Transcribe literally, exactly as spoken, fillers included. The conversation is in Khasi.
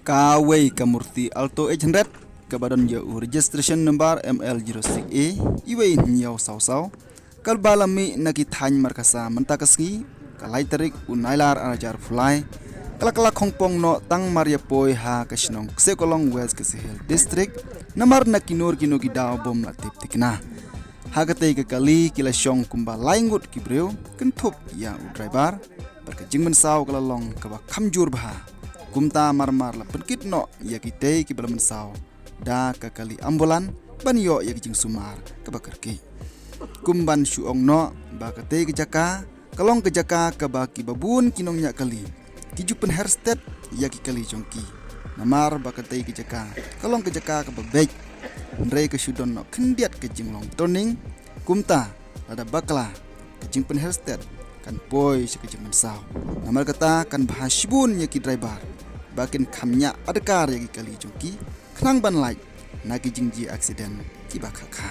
Kawei ka murti Alto eight hundred kaba don ïa u registration number M L zero six A iwei hynñiew saw saw, kaba la mih na ki thaiñ Markasa mynta ka sngi, ka lai tarik u Nailar ar hajar arphew lai, ka la kylla khongpong noh tang mar ïa poi ha ka shnong Ksewkolong, West Khasi Hills District, namar na kino kino ki daw bym la tip thikna. Ha katei ka kali ki la shong kumba lai ngut ki briew, kynthup ïa u driver, bad ka jingmynsaw ka la long kaba kham jur bha. Kumta marmar la pynkit noh ïa kitei kiba la mynsaw da ka kali ambulan ban ïoh ïa ka jingsumar kaba kyrkieh. Kum ban shu ong noh ba katei ka jaka ka long ka jaka kaba kiba bun ki nongñiah kali ki ju pynher stet ïa ki kali jong ki. Namar ba katei ka jaka ka long ka jaka kaba beit, hynrei ka shu don noh khyndiat ka jinglong turning. Kumta lada bakla, ka jingpynher stet kan poi sha ka jingmynsaw. Namar kata kan bha shibun ïa ki driver ba kin kham ñiah adkar ïa ki kali jong ki, khnang ban lait na ki jingjia accident kiba kha kha.